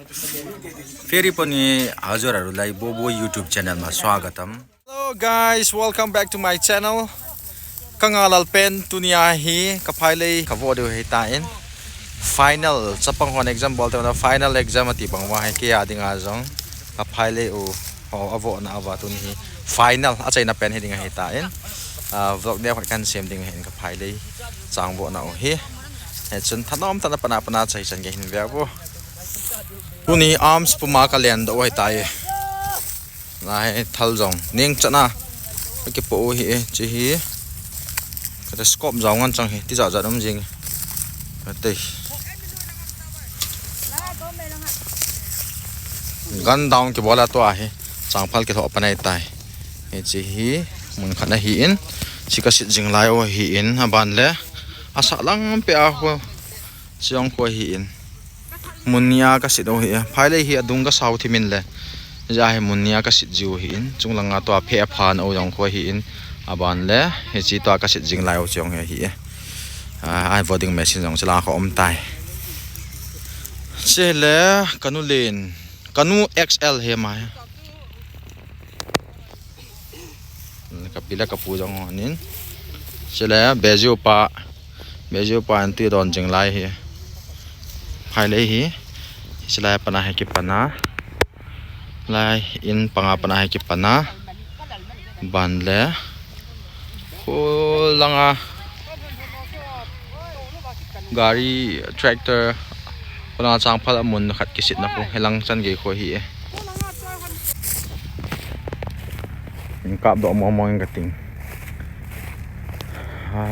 फेरि पनि हजुरहरूलाई बोबो YouTube च्यानलमा स्वागतम. Hello guys, welcome back to my channel. Kangalal pen tunia hi kapailei kavodo hi tain. Final sapang hon exam bolte na final exam ati bang wa ke ading azong kapailei o avo na ava tuni hi final achai na pen hiding hi tain. Vlog dia kan sem ding hin kapailei changbo na o hi. Chun thanom tana pana chai chan ge hin bia Tuni arms puma kalian do hai tai lai thal jong ning chana ke po hi chi hi ka scope jong an chang hi ti ja ja dam jing te gan down ke bola to a hi chang phal ke tho panai tai he chi hi mun khana hi in chi ka sit jing lai o hi in ban le asa lang pe a ho chiang ko hi in Munia ka sit o hi phai hi adung ka sau thimin le ja he munia ka sit jiu hi in chunglanga to phe phan o jong kho hi in aban le he chi to ka sit jing lai o chong he hi ai voting machine jong chla kho om tai che le kanu len kanu XL he ma ka pila ka pu jong anin che le bejo pa anti don jing lai hi phai le hi silai pana hai ki pana lai in panga pana hai ki pana ban le ko langa gari tractor pala chang phal amun khat ki sit na ko helang chan ge kho hi in kap do mo ka ting ha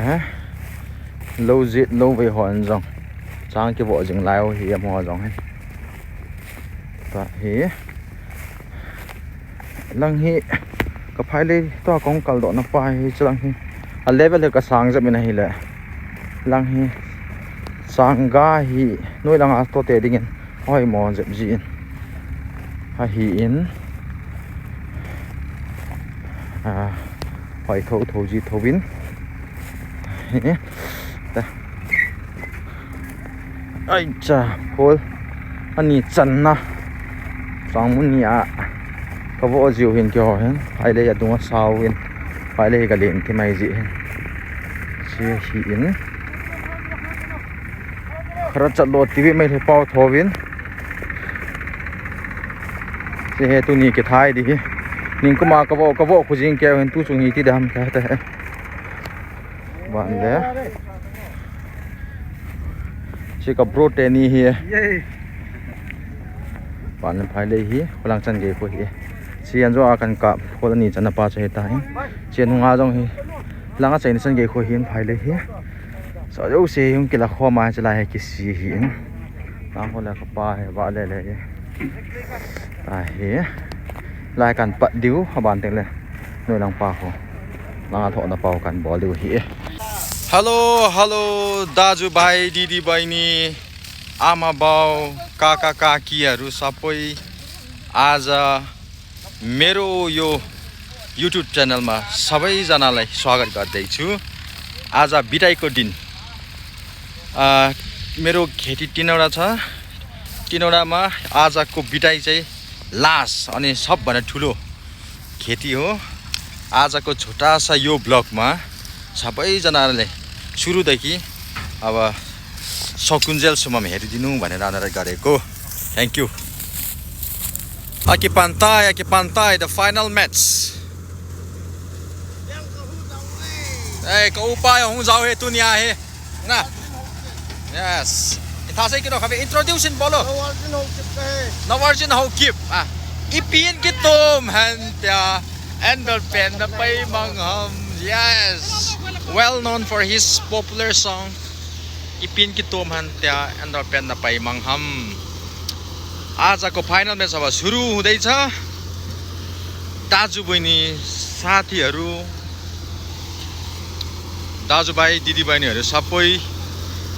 low zit low ve hon jong chang ki bo jing lai hi mo jong hai ta hi lang hi ka phai le to kong kal do na pa hi chlang hi a level ka sang ja mina hi le lang hi sang ga hi noi lang a to te ding in hoi mo je ji in ha hi in hoi tho ji tho win ta ai cha phol ani chan na sang mun ya ka vo jiu hin kyo hen ai le ya dunga saw in ai le ga len ki mai ji hen chi hi in khara chat lo tv mai le pau thowin se he tu ni ke thai di ning kuma ka vo khu jing ke hen tu chung hi ti dam ka ta ban le chi ka bro te ni hi pan phai le hi kholang chan ge ko hi chian zo akan ka khol ni chana pa che ta hi chen nga jong hi langa chen chan ge ko hi phai le hi so yo se yung kila kho ma chala he ki si hi ta ho la ka pa he ba le le ta hi lai kan pa diu haban te le noi lang pa ho langa tho na pau kan bo diu hi Hello दाजु भाइ दिदी बहिनी आमा बाउ काका काकीहरू सबै आज मेरो यो YouTube च्यानलमा सबैजनालाई स्वागत गर्दैछु. आज बिदाईको दिन मेरो खेती 3वटा छ. 3वटामा आजको बिदाई चाहिँ लास्ट अनि सबभन्दा ठुलो खेती हो. आजको छोटा सा यो ब्लगमा सबैजनाले सुरुदेखि अब सकुन्जेलसम्म हेरिदिनु भनेर अनुरोध गरेको. Thank you. Aqui pantai, the final match. Hey, kau upaya hong jauh he tu ni ahe. Na. Yes. Ita say kino kami introduction bolo. Nawarjin ho kip. Ipin kitom hantya endorphin na pay mangham. Yes. Well known for his popular song Ipin kitom hantya endorphin na pay mangham. आजको final match अब सुरु हुँदैछ. दाजुबहिनी साथीहरू दाजुभाइ दिदीबहिनीहरू सबै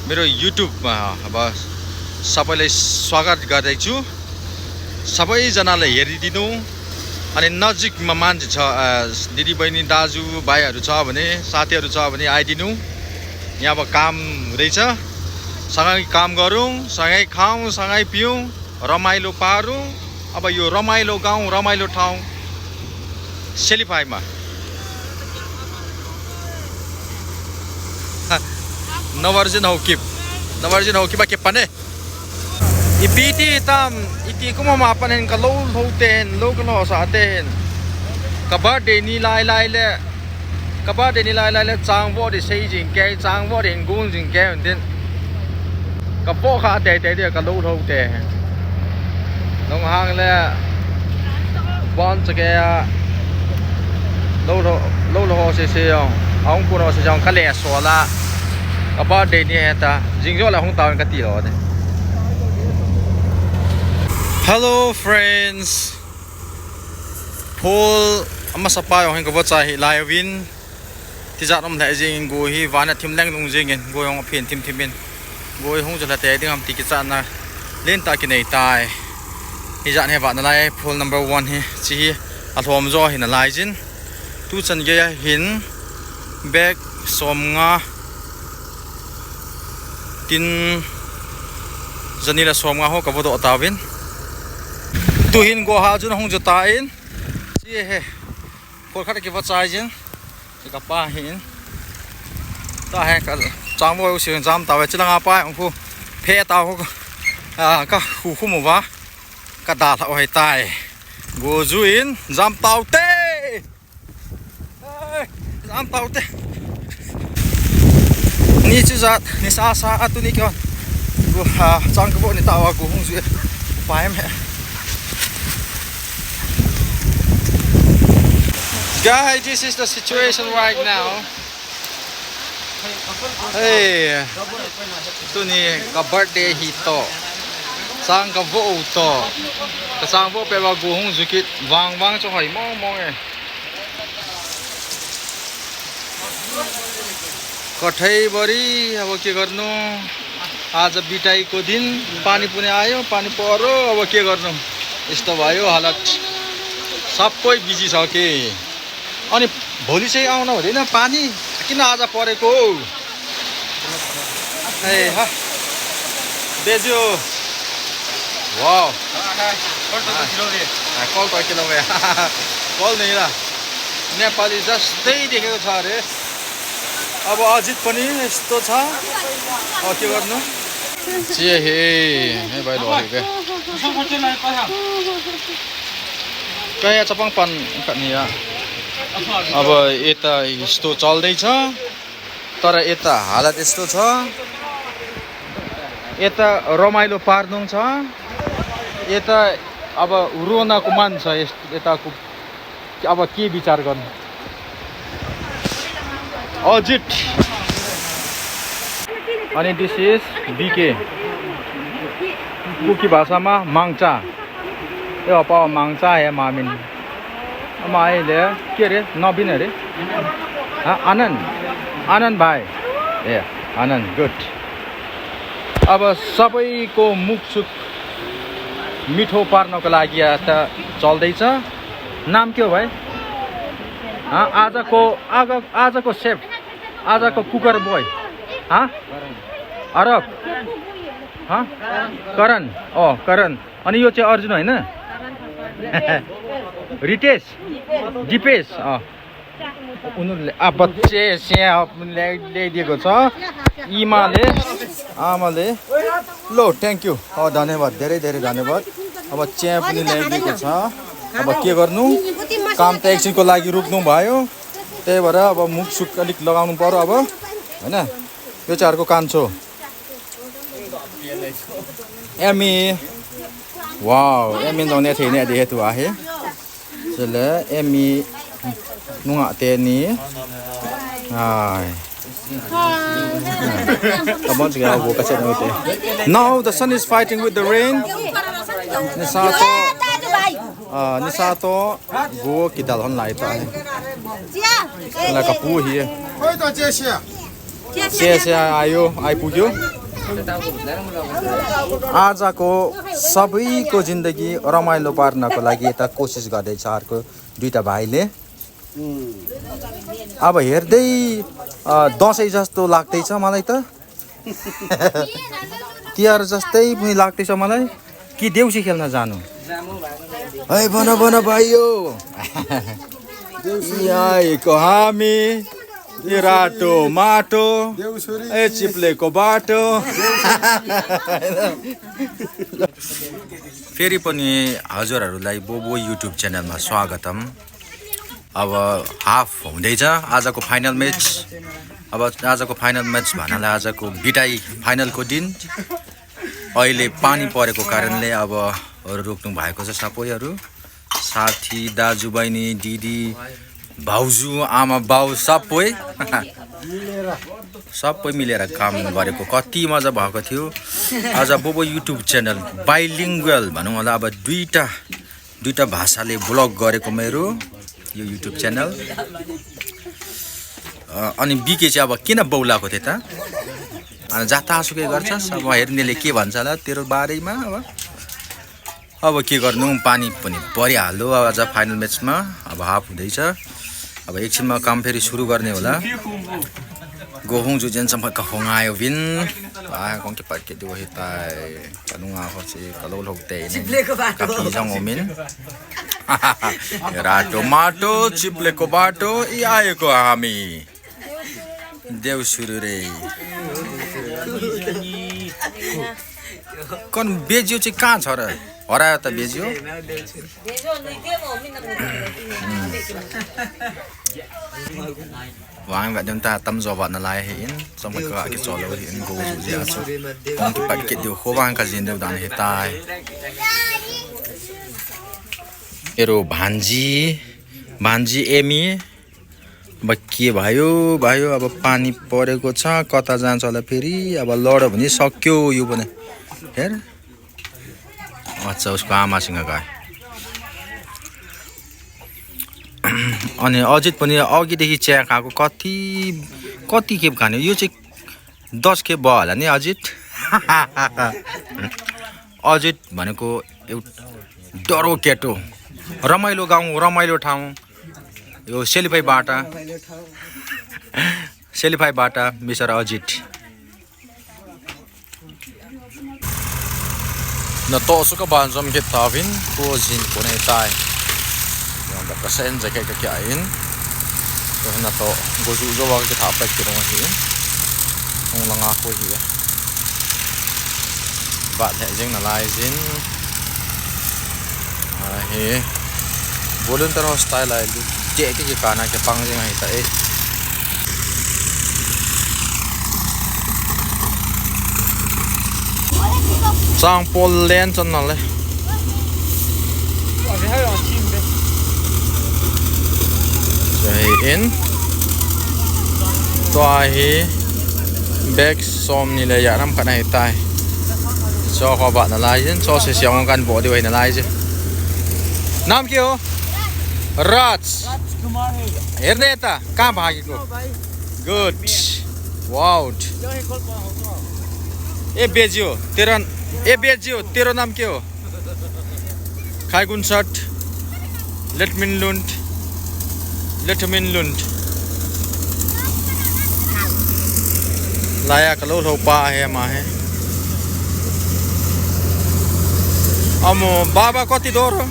मेरो युट्युबमा अब सबैलाई स्वागत गर्दैछु. सबैजनाले हेरिदिनु. अनि नजिकमा मान्छे छ दिदीबहिनी दाजुभाइहरू छ भने साथीहरू छ भने आइदिनु. यहाँ अब काम हुँदैछ. सँगै काम गरौँ, सँगै खाउँ, सँगै पिउँ. रमाइलो पार्नु अब यो रमाइलो गाउँ रमाइलो ठाउँ सेलिफाईमा नवर्जिन hau kiba ke pane ipiti tam iti kuma ma panen ka lo ten lo ka sa ten ka ba de ni lai le chang bo de sei jing ke chang bo de gung jing ke den ka po kha de ka lo te nong hang le bon che ke lo se yong ong ku ro se jong ka le so la ka ba de ni ta jing jo la hong ta ka ti lo de. Hello friends, Paul amasapa yung hingga botsa hi live-in tizat om lai jing go hi wana thimleng nung jing en go yong phen thimin go hong jala te ding am ti ki chan na len ta ki nei tai hi jan he ba na lai Paul number 1 hi chi hi athom zo hi na lai jin tu chan ge hin back som nga tin zanila som nga ho ka bodo tawin tuhin go ha jun hong jota in chi he por khat ki bachai jin ka pa hin ta he ka chang mo si jam ta we chilanga pa ong phu phe ta ho ka khu mu wa ka da la oi tai go ju in jam tau te ni chu zat ni sa atu ni kyon go ha chang ko ni tawa go hong ju pa em he. Guys, this is the situation right now. Hey, ito ni ka birthday hito. Sang ka vo to. Kasang vo pe ba guhong zukit wang cho hai mong eh. कठै बरी अब के गर्नु आज बिटाईको दिन पानी पनि आयो पानी पर्यो अब के गर्नु यस्तो भयो हालत सबै बिजी छ के अनि भोलि चाहिँ आउन हुँदैन पानी किन आज परेको ए हा बेजो वाउ कल त किन गयो कल नै ल नेपाली जस्तै देखेको छ अरे अब अजित पनि यस्तो छ अब के गर्नु जे हे भाइ लगे कहाँ चपाङ पान कनिया अब यता यस्तो चल्दैछ तर यता हालत यस्तो छ यता रमाइलो पार्नुङ छ यता अब रोनाको मान छ यताको अब के विचार गर्नु अजित अनि दिस इज बीके कुकी भाषामा माङ्चा यो पा माङ्चा हे मामिन अहिले के अरे नवीन अरे आनन्द भाइ ए आनन्द गुड अब सबैको मुखसुख मिठो पार्नको लागि त चल्दैछ नाम के हो भाइ आजको सेफ आजको कुकर बोय अरब करण अनि यो चाहिँ अर्जुन होइन रितेश दिपेश उनीहरूले बच्चे ल्याइदिएको छ इमाले आमाले लो थ्याङ्क यू धन्यवाद धेरै धेरै धन्यवाद अब चिया पनि ल्याइदिएको छ अब के गर्नु काम त एकछिनको लागि रोक्नु भयो त्यही भएर अब मुख सुख अलिक लगाउनु पर्यो अब होइन यो चाहिँ अर्को कान्छो एमी वाउ एमी नौने थिएन देखे तु आहे चले एमी नुङा तेनी hi come on together go kache note now the sun is fighting with the rain nisato go kidal hon lai ta la kapu hi oi to chesia आयो आइपुग्यो आजको सबैको जिन्दगी रमाइलो पार्नको लागि यता कोसिस गर्दैछ अर्को दुईटा भाइले अब हेर्दै दसैँ जस्तो लाग्दैछ मलाई त तिहार जस्तै पनि लाग्दैछ मलाई के देउसी खेल्न जानु है भन भाइयो आएको हामी रातो माटो ए चिप्लेको बाटो फेरि पनि हजुरहरूलाई बोबो युट्युब च्यानलमा स्वागतम। अब हाफ हुँदैछ आजको फाइनल म्याच। अब आजको फाइनल म्याच भन्नाले आजको बिटाई फाइनलको दिन। अहिले पानी परेको कारणले अब रोक्नु भएको छ सबैहरू, साथी दाजुबहिनी दिदी भाउजू आमा बाउ सबै मिलेर काम गरेको कति मजा भएको थियो। आज बोबो युट्युब च्यानल बाइलिङ्गुअल भनौँ होला, अब दुईटा भाषाले ब्लग गरेको मेरो यो युट्युब च्यानल। अनि बिके चाहिँ अब किन बौलाएको थिएँ त, अनि जतासुकै गर्छस्, अब हेर्नेले के भन्छ होला तेरो बारेमा। अब के गर्नु, पानी पनि परिहाल्यो आज फाइनल म्याचमा। अब हाफ हुँदैछ, अब एकछिनमा काम फेरि सुरु गर्ने होला। गोहुङ जुजेनसम्म कखोङायो विन कौन के पाके दो हिता कनुआ होसे कलो लोगते काफी ओमिन रातो माटो चिप्लेको बाटो इ आएको हामी देउसुरु रे। कन बेजियो चाहिँ कहाँ छ र, हरायो त बेजियो। Wang gak denta tam zoba na lai hin sama ka ke cholo hin go ju ja so kon ki pat ke dio kho bang ka jin de dan he tai ero भान्जी एमी बक्के भयो अब पानी परेको छ, कता जान्छ होला फेरि। अब लड्यो भने सक्यो यो पनि हेर। अच्छा उसको आमासँग गयो। अनि अजित पनि अघिदेखि चिया खाएको कति खेप खाने, यो चाहिँ 10 खेप भयो होला नि अजित। अजित भनेको एउटा डरो केटो, रमाइलो गाउँ रमाइलो ठाउँ, यो सेलिफाईबाट मिस्टर अजित न तो सुका बान्जम के ताविन को जिन कोने ताई yang berkesan jaga kekiain so na to gozu zo wa ke thap ke ro hi ong lang a ko hi ba the jing na lai jin a he volunteer style ai lu je ke kana ke pang jing hai ta e sang pol len chon na le in to hi back som ni le ya nam kana tai cho kho ba na lai jin cho se siang kan bo di na lai je नाम के हो? राज कुमार हेर्ने त कहाँ भागेको? Good wow. ए बेजियो तेरो नाम के हो? खाइगुन शट लेटमिन लुन्ड लाया कलो लोपा है माहे अमो बाबा कति दोरो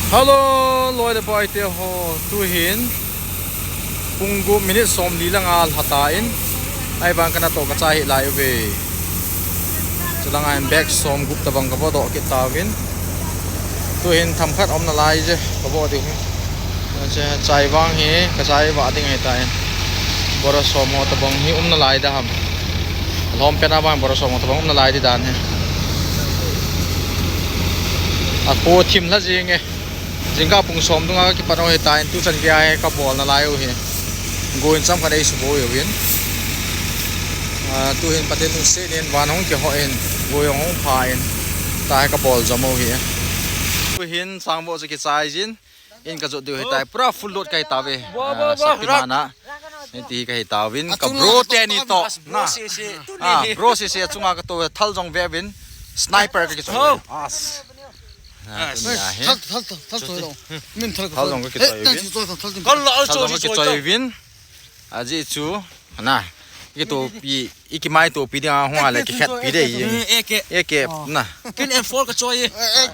Hello, Leute bei der tu hin punggu minit som lilang al hatain ai bang kana to ka chai lai ve chulang am back som gup ta bang ka bo do ke tawin tu hin tham khat om na lai je ka bo di che chai wang hi ka chai wa ding hai tai boro som mo ta bang hi na lai da ham lom pe na bang boro som mo ta bang na lai di dan he a ko thim la jing e Jingga pung som tunga ki pano he tain tu chan kya hai ka bol na layo he go in sam ka dei subo yo win tu hin paten tu se nen wan hong ke ho en go yong hong pha en ta ka bol jamo hi hin sang bo ki chai jin in ka zo de tai pura full load kai ta ve saktimana ti kai ta win ka bro te ni to na bro si chunga ka to thal jong ve win sniper ka ki so as thal jong ka ki chai win thal jong ka ki chai win aji chu na itu pi iki mai to pi dia hwa le ki khat pi de yi eke na kin M4 ka choi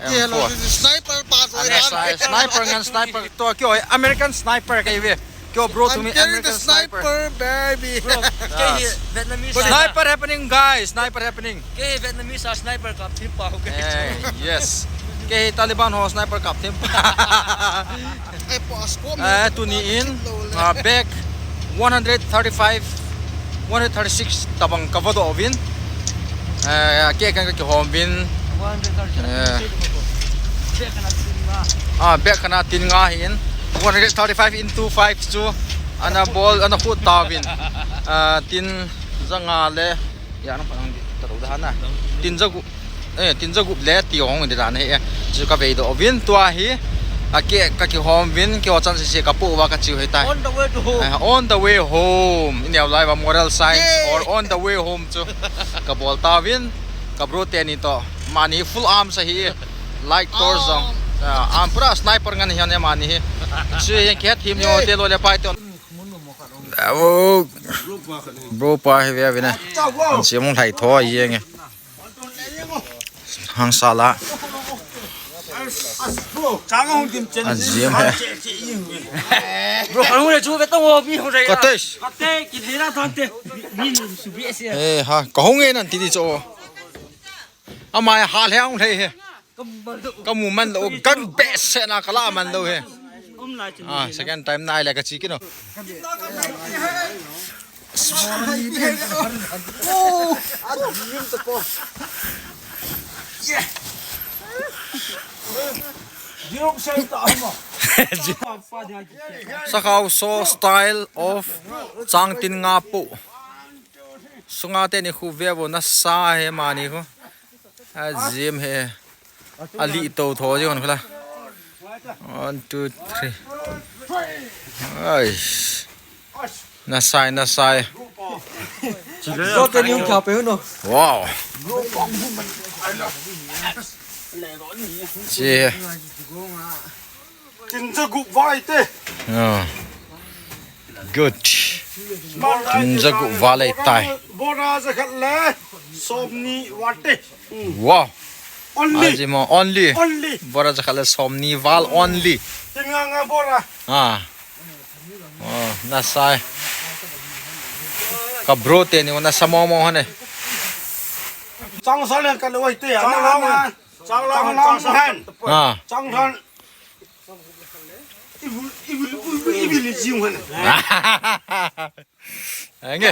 hello sniper pa sniper ngan sniper to kyo American sniper kai ve kyo bro to me American sniper baby Vietnamese sniper happening guys sniper happening ke Vietnamese sniper ka phim pa ho yes ke Taliban ho sniper kap them tu ni in back 136 tabang kavado ovin ke kan ke home bin back kana tin nga hin 135 into 5 chu ana ball ana foot tawin tin zanga le ya no parang taro da na tin jagu le ti ong de dan he chu ka ve do ovin tua hi ke ka ki home bin ke ochan se ka pu wa ka chiu he tai on the way to home on the way home in your life a moral science or on the way home chu ka bol tawin ka bro te ni to mani full arm sa hi like torso am pura sniper ngan hian mani hi chu yen ke team yo te lo le pai to bro pa he ve na si mong thai tho yi nge hang sala 장어 김 전 azim bro kan hule chu ve tong ho bi ho dai katesh kate ki thera thante min su bi se ha ka hong e nan ti di cho amai ha leong thei he ka mu man lo kan be se na kala man lo he lai chu second time nai la ka chi kino Sakau so style of changtin nga pu sunga te ni khu ve bo na sa he mani ko azim he ali to tho ji kon khala 1 2 3 ai na sai do te ni ka pe no wow chị tin cho gục vai tê good tin cho cụ vào lại tay bora za khat le somni wate wow only aji mo only bora ja khala somni val only tin nga bora oh na sai ka bro te ni na samo mo hane chang sa le ka le wai tê chang lang han chang than ibil jiu han nghe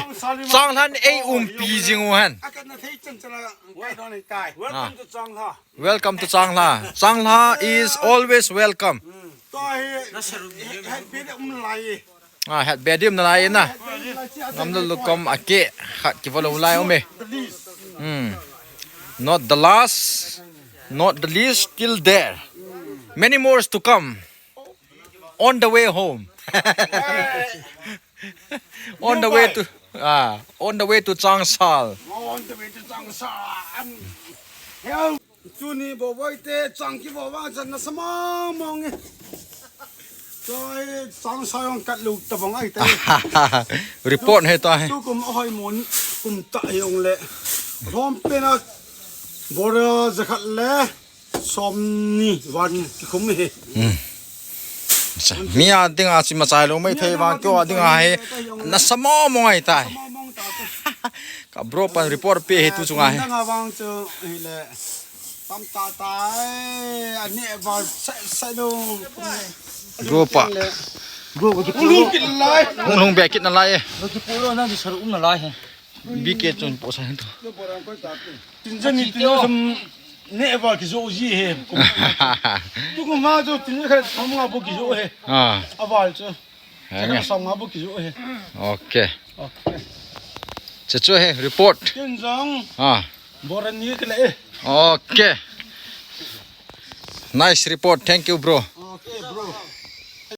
chang than ei pi jing han akan na thei chen chala kai don nei tai welcome to chang la welcome to chang la is always welcome to hi hai pe de lai het bedim na lai na ngam lo lukom ake khat ki valo lai ome not the last not the least still there many more to come on the way home on the way to Changsal on the way to chang sa heo chu ni bo wai te chang ki bo wa chan na sama mong rồi sang sang cắt lục tập vòng ai tay report hay ta tôi cũng hỏi muốn cùng tại ông lệ hôm bên à bữa giờ khát lẽ xóm niวันkhông hề mía tiếng à chỉ mà xài luôn mấy thầy mà kêu tiếng à hay nó sắm mong ai ta cả bro pan report pe hết tu chung ai đang vang cho lệ tam ta anh nè vào sai đâu bro pa bro ko ki luôn kít lại hung be kit na lai lo ki pu lo na di saru na lai he bi ke chun po sa to tin chân ni tin som nè vào cái chỗ gì hè tôi cũng mà cho tin cái thằng ngà bộ cái chỗ hè à vào chứ cái sòng ngà bộ cái chỗ hè okay che cho he report tin rằng à bữa nay cái lệ okay Nice report. Thank you, bro. Okay, bro.